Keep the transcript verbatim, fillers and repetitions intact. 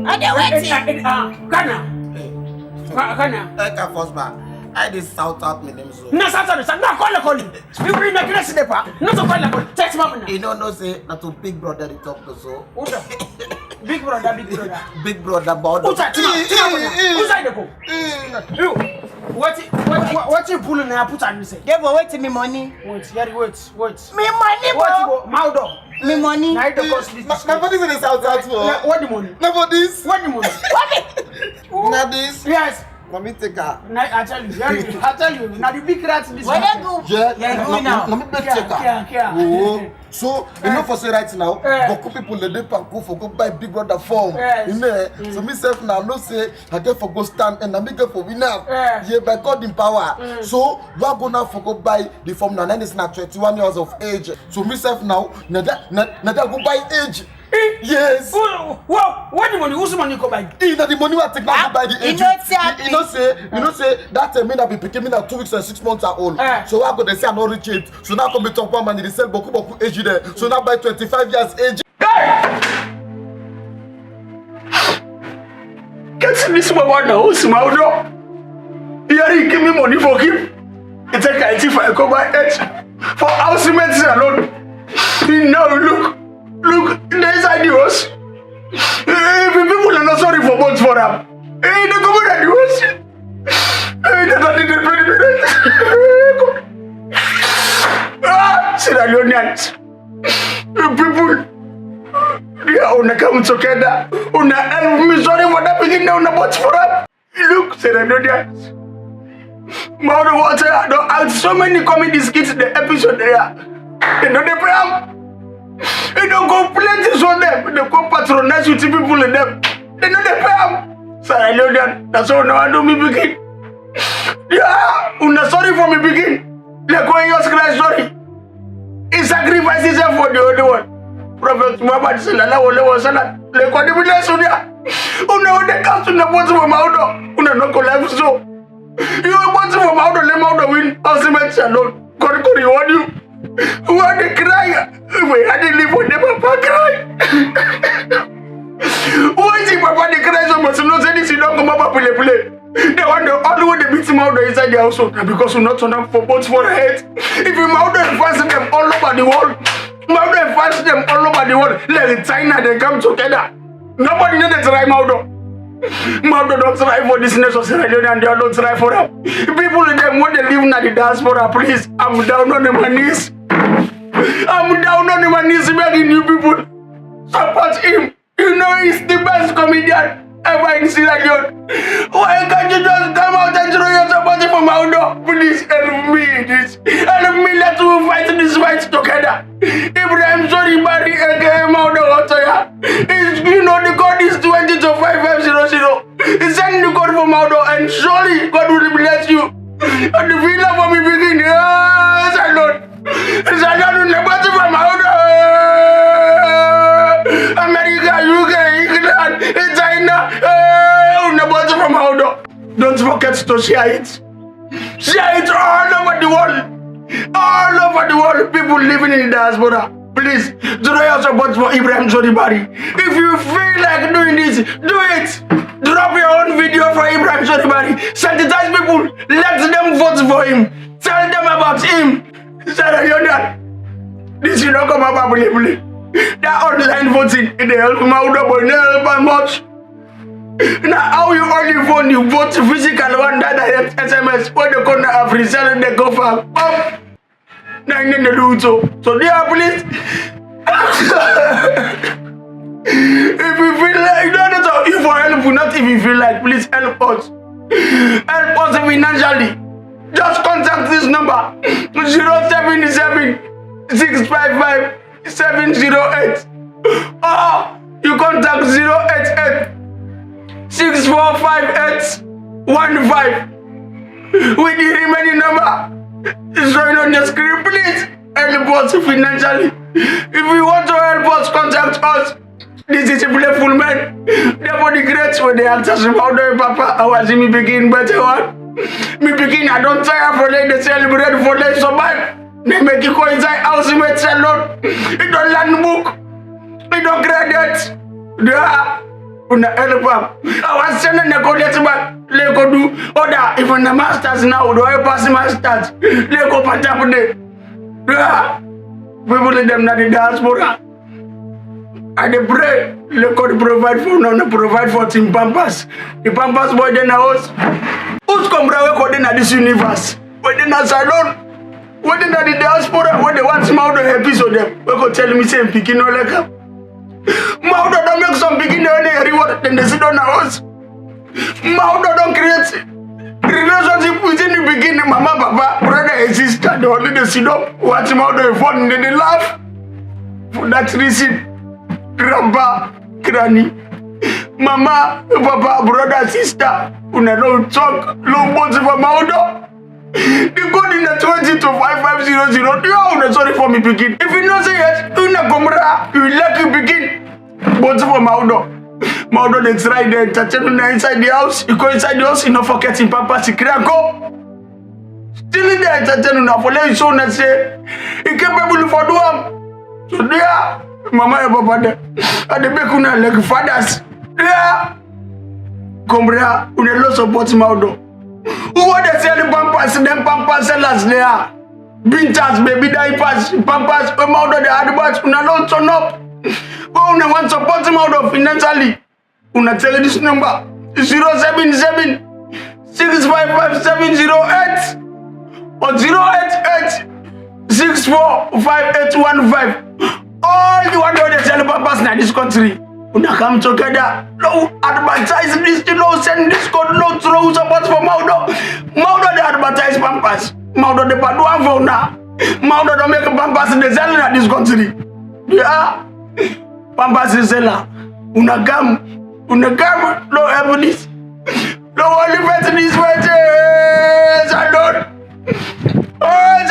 I dey wait. Kana. Kana. Eka first man, I dey shout out my name so. Na sasa de sa na kole kole. You bring na grace de pa. No so kole kole. Text ma na. You no know say na to big brother dey talk to so. Uda. Big brother, big brother. Big brother bound. Usa tima tima. Usa de ko. You. What what what you pull na put on you say. Dey for wetin mi money. Wait, Yari, wait, wait. Mi money What you bro. Go? Mouth up. Mi money. Na it dey cause this. Na for this dey shout out for. What the money? Na for this. What the money? What me? Na this. Yes. Na me take her. Na I tell you, Yari, I tell you, na the big rat this. Where you go? Yeah. Yeah, Na go na- now. na me beg Kia, take her. kia, kia. Oh. So you know for say right now, Eh. Boku people dey dey pack go for go buy big brother form. Yes. You know, eh? So me sef now know say I get for go stand and na me get for win am. Eh. Yeah, by God in power. So we are gonna for go buy the form now. Then it's now twenty-one years of age. So me sef now, na that na na that go buy age. Yes. Who, who, what the money? Whose money go buy? E na the money wey I take now Ah, go buy the e age. no tey happy. You know say, you know say that time me na be pikin, me na two weeks and six months are old. Eh. So I go dey say I no reach age. So now come be talk one man dey sell boku boku age there. So now by twenty-five years age. Get this mama na Osimaudo. Yari give me money for keep. He take I thief I go buy eight for house rent alone. He now look, look, dey inside the house. If people are not sorry for both for am, he dey come out the house. He dey not dey pay the rent. Ah, Sierra Leoneans. You people, yeah, una come together. Una help me. Sorry for that pikin. Now una watch for am. Look, Sierra Leoneans. Mouth water. I don act so many comedy skits the episode there. They no dey pay am. E don go plenty so dem. They go patronize with people in them. They no dey pay am. Sierra Leoneans. That's how now I do me begin. Yeah, una sorry for me begin. Like when you cry sorry. He sacrificed himself for the only one. Prophet Muhammad sallallahu alaihi wasallam. Like what the village so there. Una wey dey cast una boat for Maudo. Una no go life so. You want to for Maudo, let Maudo win. House rent alone. Kori kori, what do you? Why dey cry? We had to live with the papa cry. Why is the papa dey cry so much? No say this you don come up play play. The one dey always dey beat Maudo inside the household na because we no turn am for both for head. If Maudo dey find dem all over the world, Maudo dey find dem all over the world. Like China, they come together. Nobody no dey try Maudo. Maudo don try for this nation, Sierra Leone, and they all don try for am. People dem wey dey live na the diaspora, please, I'm down on my knees. I'm down on my knees begging you people, support him. You know he's the best comedian ever in Sierra Leone. Why can't you just come out and throw your support for Maudo? Please help me, this. Help me, let us fight this fight together. Ibrahim Sorry Bari, aka Maudo Otoya. Is, you know the code is twenty to five five zero zero. Send the code for Maudo and surely God will bless you. And the villa for me begin. Yes, I Lord. Sierra Leone, una bɔti for Maudo. America, U K, England, China, eh, una bɔti for Maudo. Don't forget to share it. Share it all over the world. All over the world, people living in the diaspora. Please, throw your support for Ibrahim Sorry Bari. If you feel like doing this, do it. Drop your own video for Ibrahim Sorry Bari. Sensitize people. Let them vote for him. Tell them about him. Sierra Leone, this you don't come up with play. That online voting, it dey help Maudo, but no help am much. Na how you only phone you vote physical one that direct S M S wey dey come na free sell dey go for am. Na im dem dey do so. So there, please. If you feel like, no, no, no, if you help, not if you feel like, please help us. Help us financially. Just contact this number, zero seven seven, six five five, seven zero eight, or you contact zero eight eight, six four five eight, one five. With the remaining number is showing on the screen, please help us financially. If you want to help us, contact us. This is a playful man. Therefore, the great wey dey act as Maudo papa, our Jimmy begin better one. Me begin, I don tire for like dey sell bread for like some man. They make you go inside house, he make sell lot. He don learn book. He don graduate. Yeah. Una help am. Awa sɛnɛ nɛ go lɛt man le go du oda, if na masters now, do e pass masters, le go patap de. Ah, people dem na di diaspora. I dey pray, le God provide for una, una provide for Team Pampers. Di Pampers boy dey na house. Us kɔmra we go dey na dis universe, we dey na salon, we dey na di diaspora, we dey want Maudo episode dem, we go tell mi say im pikin no like am. Maudo don make some pikin dem wey dey reward, dem dey sit down na house. Maudo don create relationship within di pikin, mama, papa, brother and sister, dem only dey sit down, watch Maudo e phone, dem dey laugh. For that reason, grandpa, granny, mama, papa, brother, sister, una don talk, no vote for Maudo. Di code na twenty to five five zero zero. Do you, una sorry for mi pikin? If you know say yes, una kɔmra, you like your pikin. But for Maudo, Maudo dey try dey entertain una inside di house. You go inside di house, you no forget im papa, si kira go. Still dey entertain una for let you show una say e capable for do am. So there, mama and papa dem, I dey beg una like fathers. There, kɔmra, una no support Maudo. Who wan dey sell Pampers? Dem Pampers sellers dey are. Bintas, baby diapers, Pampers, wey Maudo dey advert, una no turn up. Wey una wan support Maudo financially, una tell dis number, zero seven seven, six five five seven zero eight or zero eight eight, six four five eight one five. All di one wey dey sell Pampers na dis country, una come together. No advertise dis thing, no send dis code, no throw support for Maudo. Maudo dey advertise Pampers. Maudo dey padu am for una. Maudo don make Pampers dey sell na dis country. Yeah. Pampers dey sell am. Una come, una come, no help dis. No only person dis way, eh, salon. Oh,